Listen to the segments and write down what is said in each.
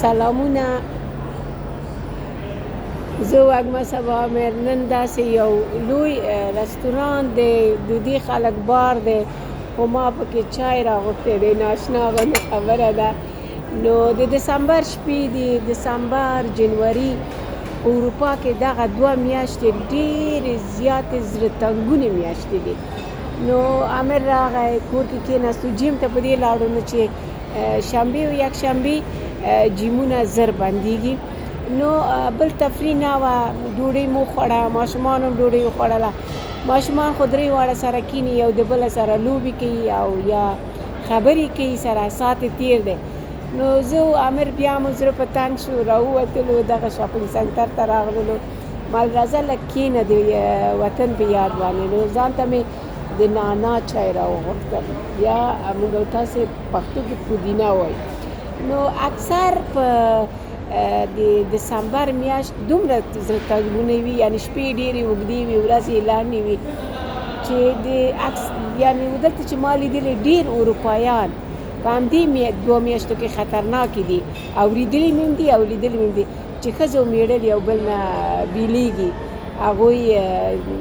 سلامونه، زه وږمه سبا امیر. نن داسې یو لوی رستوران دی، دودي خلک بار دی، خو ما پکې چای راغوښتی دی، ناشنا غوندې خبره ده. نو د دسمبر شپې دي، دسمبر جنوري په اروپا کې دغه دوه میاشتې ډېرې زیاتې زړه تنګونې میاشتې دي. نو امیر راغی، کور کې کېناستو، جیم ته په دې لاړو نو چې شنبه او یکشنبه جیمونه زر بندیږي. نو بل تفریح نه وه، ډوډۍ مو وخوړه، ماشومانو هم ډوډۍ وخوړله. ماشومان خو درې واړه سره کیني، یو د بل سره لوبې کوي او یا خبرې کوي، سره ساعت یې تېر دی. نو زه او امیر بیا مو زړه په تنګ شو، راووتلو، دغه شاپینګ سنټر ته راغللو. مال راځه لږ کینه د وطن په یاد باندې. نو ځان ته مې د نانا چای راوغوښتل، یا موږ او تاسې پښتو کې پودینه وایي. نو اکثر په د دسمبر میاشت دومره زړه تنګونه وي، یعنی شپې ډېرې اوږدې وي، ورځې یې لنډې وي، چې د عکس یعنی دلته چې ما لیدلي ډېر اروپایان په همدې دوه میاشتو کې خطرناکې دي. اورېدلي مې هم دي او لیدلي مې هم دي چې ښځه او مېړه یو بل نه بېلېږي، هغوی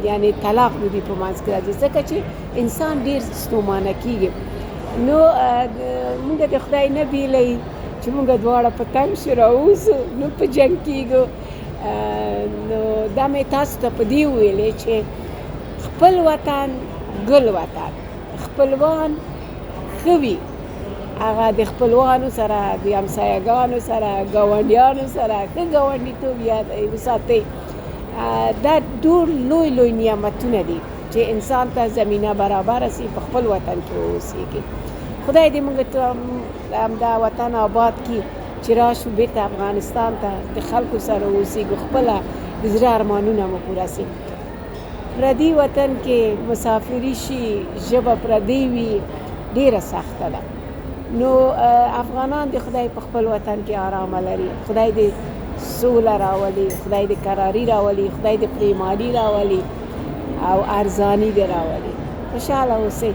یعنی طلاق د دوی په منځ کې راځي، ځکه چې انسان ډېر ستومانه کېږي. نو موږ د خدای نه بېلوي چې موږ دواړه په تنګ شو راووځو، نو په جنګ کېږو. نو دا مې تاسو ته په دې وویلې چې خپل وطن ګل وطن، خپلوان ښه وي، هغه د خپلوانو سره، د همسایهګانو سره، ګاونډیانو سره ښه ګاونډیتوب یاد وساتئ. دا ډېر لوی لوی نعمتونه دي چې انسان ته زمینه برابره سي په خپل وطن کې واوسېږي. خدای دې موږ ته همدا وطن آباد کړي چې راشو بېرته افغانستان ته، د خلکو سره اوسېږو، خپله د زړه ارمانونه مو پوره سي. پردي وطن کې مسافري شي، ژبه پردۍ وي، ډېره سخته ده. نو افغانان د خدای په خپل وطن کې آرامه لري. خدای دې سوله راولي، خدای دې کراري راولي، خدای دې پریماني راولي او ارزاني دې راولي. خوشحاله اوسئ.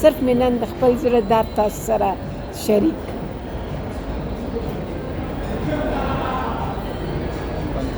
صرف مې نن د خپل زړه درد تاسو سره شریک.